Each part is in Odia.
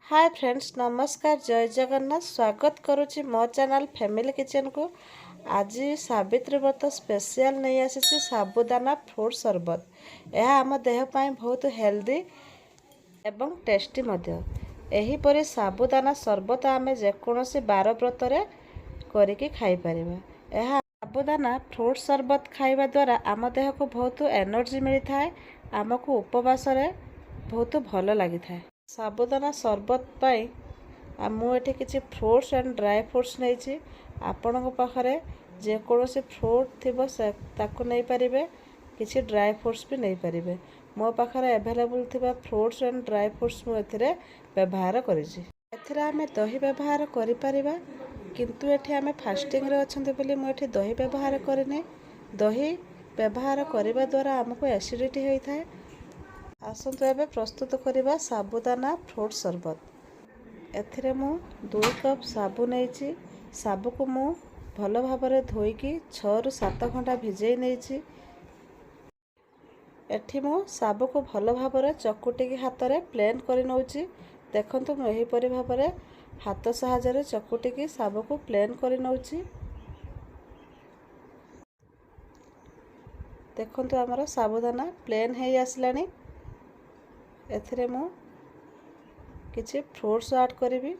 ହାଏ ଫ୍ରେଣ୍ଡସ୍, ନମସ୍କାର, ଜୟ ଜଗନ୍ନାଥ। ସ୍ୱାଗତ କରୁଛି ମୋ ଚ୍ୟାନେଲ୍ ଫ୍ୟାମିଲି କିଚେନ୍କୁ। ଆଜି ସାବିତ୍ରୀ ବ୍ରତ ସ୍ପେଶିଆଲ ନେଇ ଆସିଛି ସାବୁଦାନା ଫ୍ରୁଟ୍ ସରବତ। ଏହା ଆମ ଦେହ ପାଇଁ ବହୁତ ହେଲ୍ଦି ଏବଂ ଟେଷ୍ଟି ମଧ୍ୟ। ଏହିପରି ସାବୁଦାନା ସରବତ ଆମେ ଯେକୌଣସି ବାର ବ୍ରତରେ କରିକି ଖାଇପାରିବା। ଏହା ସାବୁଦାନା ଫ୍ରୁଟ୍ ସରବତ ଖାଇବା ଦ୍ୱାରା ଆମ ଦେହକୁ ବହୁତ ଏନର୍ଜି ମିଳିଥାଏ, ଆମକୁ ଉପବାସରେ ବହୁତ ଭଲ ଲାଗିଥାଏ। ସାବୁଦାନା ସରବତ ପାଇଁ ମୁଁ ଏଠି କିଛି ଫ୍ରୁଟ୍ସ ଆଣ୍ଡ ଡ୍ରାଏ ଫ୍ରୁଟ୍ସ ନେଇଛି। ଆପଣଙ୍କ ପାଖରେ ଯେକୌଣସି ଫ୍ରୁଟ୍ ଥିବ, ସେ ତାକୁ ନେଇପାରିବେ, କିଛି ଡ୍ରାଏ ଫ୍ରୁଟ୍ସ ବି ନେଇପାରିବେ। ମୋ ପାଖରେ ଆଭେଲେବୁଲ୍ ଥିବା ଫ୍ରୁଟ୍ସ ଆଣ୍ଡ ଡ୍ରାଏ ଫ୍ରୁଟ୍ସ ମୁଁ ଏଥିରେ ବ୍ୟବହାର କରିଛି। ଏଥିରେ ଆମେ ଦହି ବ୍ୟବହାର କରିପାରିବା, କିନ୍ତୁ ଏଠି ଆମେ ଫାଷ୍ଟିଂରେ ଅଛନ୍ତି ବୋଲି ମୁଁ ଏଠି ଦହି ବ୍ୟବହାର କରିନି। ଦହି ବ୍ୟବହାର କରିବା ଦ୍ୱାରା ଆମକୁ ଏସିଡ଼ିଟି ହୋଇଥାଏ। ଆସନ୍ତୁ ଏବେ ପ୍ରସ୍ତୁତ କରିବା ସାବୁଦାନା ଫ୍ରୁଟ୍ ସରବତ। ଏଥିରେ ମୁଁ 2 କପ୍ ସାବୁ ନେଇଛି। ସାବୁକୁ ମୁଁ ଭଲ ଭାବରେ ଧୋଇକି 6ରୁ 7 ଘଣ୍ଟା ଭିଜେଇ ନେଇଛି। ଏଠି ମୁଁ ସାବୁକୁ ଭଲ ଭାବରେ ଚକୁଟିକି ହାତରେ ପ୍ଲେନ୍ କରି ନେଉଛି। ଦେଖନ୍ତୁ, ମୁଁ ଏହିପରି ଭାବରେ ହାତ ସାହାଯ୍ୟରେ ଚକୁଟିକି ସାବୁକୁ ପ୍ଲେନ୍ କରି ନେଉଛି। ଦେଖନ୍ତୁ, ଆମର ସାବୁଦାନା ପ୍ଲେନ୍ ହେଇ ଆସିଲାଣି। ଏଥିରେ ମୁଁ କିଛି ଫ୍ରୁଟ୍ସ ଆଡ଼୍ କରିବି।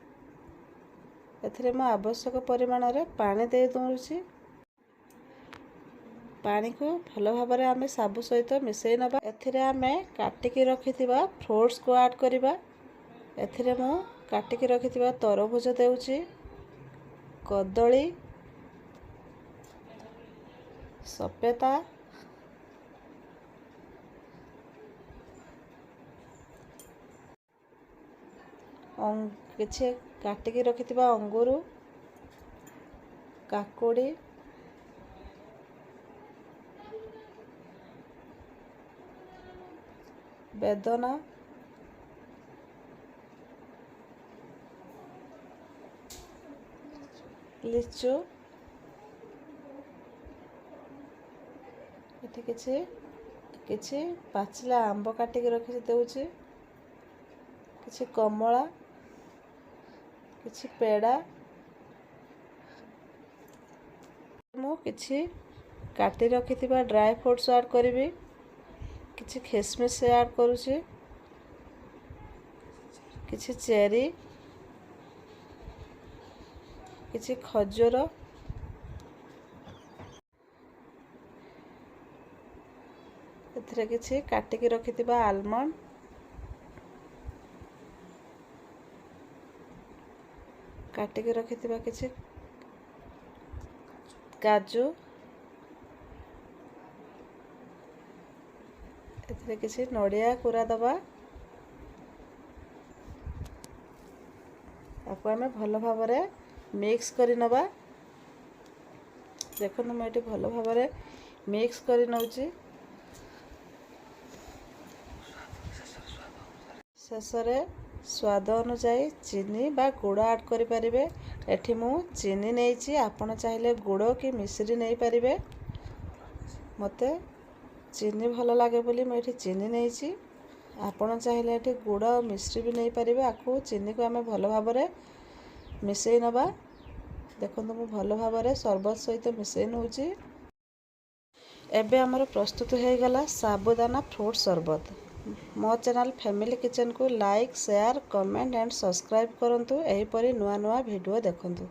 ଏଥିରେ ମୁଁ ଆବଶ୍ୟକ ପରିମାଣରେ ପାଣି ଦେଇ ଦେଉଛି। ପାଣିକୁ ଭଲ ଭାବରେ ଆମେ ସାବୁ ସହିତ ମିଶାଇ ନେବା। ଏଥିରେ ଆମେ କାଟିକି ରଖିଥିବା ଫ୍ରୁଟ୍ସକୁ ଆଡ଼୍ କରିବା। ଏଥିରେ ମୁଁ କାଟିକି ରଖିଥିବା ତରଭୁଜ ଦେଉଛି, କଦଳୀ, ସପେତା, କିଛି କାଟିକି ରଖିଥିବା ଅଙ୍ଗୁର, କାକୁଡ଼ି, ବେଦନା, ଲିଚୁ। ଏଠି କିଛି କିଛି ପାଚିଲା ଆମ୍ବ କାଟିକି ରଖି ଦେଉଛି, କିଛି କମଳା, କିଛି ପେଡ଼ା। ମୁଁ କିଛି କାଟି ରଖିଥିବା ଡ୍ରାଏ ଫ୍ରୁଟ୍ସ ଆଡ଼୍ କରିବି। କିଛି ଖିସମିସ୍ ଆଡ଼୍ କରୁଛି, କିଛି ଚେରି, କିଛି ଖଜୁର। ଏଥିରେ କିଛି କାଟିକି ରଖିଥିବା ଆଲମଣ୍ଡ, କାଟିକି ରଖିଥିବା କିଛି କାଜୁ, ଏଥିରେ କିଛି ନଡ଼ିଆ କୁରା ଦେବା। ତାକୁ ଆମେ ଭଲ ଭାବରେ ମିକ୍ସ କରି ନେବା। ଦେଖନ୍ତୁ, ମୁଁ ଏଠି ଭଲ ଭାବରେ ମିକ୍ସ କରି ନେଉଛି। ଶେଷରେ ସ୍ୱାଦ ଅନୁଯାୟୀ ଚିନି ବା ଗୁଡ଼ ଆଡ଼୍ କରିପାରିବେ। ଏଠି ମୁଁ ଚିନି ନେଇଛି, ଆପଣ ଚାହିଁଲେ ଗୁଡ଼ କି ମିଶ୍ରି ନେଇପାରିବେ। ମୋତେ ଚିନି ଭଲ ଲାଗେ ବୋଲି ମୁଁ ଏଠି ଚିନି ନେଇଛି। ଆପଣ ଚାହିଁଲେ ଏଠି ଗୁଡ଼ ଆଉ ମିଶ୍ରି ବି ନେଇପାରିବେ। ଆକୁ ଚିନିକୁ ଆମେ ଭଲ ଭାବରେ ମିଶାଇ ନେବା। ଦେଖନ୍ତୁ, ମୁଁ ଭଲ ଭାବରେ ସରବତ ସହିତ ମିଶାଇ ନେଉଛି। ଏବେ ଆମର ପ୍ରସ୍ତୁତ ହୋଇଗଲା ସାବୁଦାନା ଫ୍ରୁଟ୍ ସରବତ। ମୋ ଚ୍ୟାନେଲ୍ ଫ୍ୟାମିଲି କିଚେନ୍କୁ like, share, comment and subscribe କରନ୍ତୁ। ଏହିପରି ନୂଆ ନୂଆ ଭିଡ଼ିଓ ଦେଖନ୍ତୁ।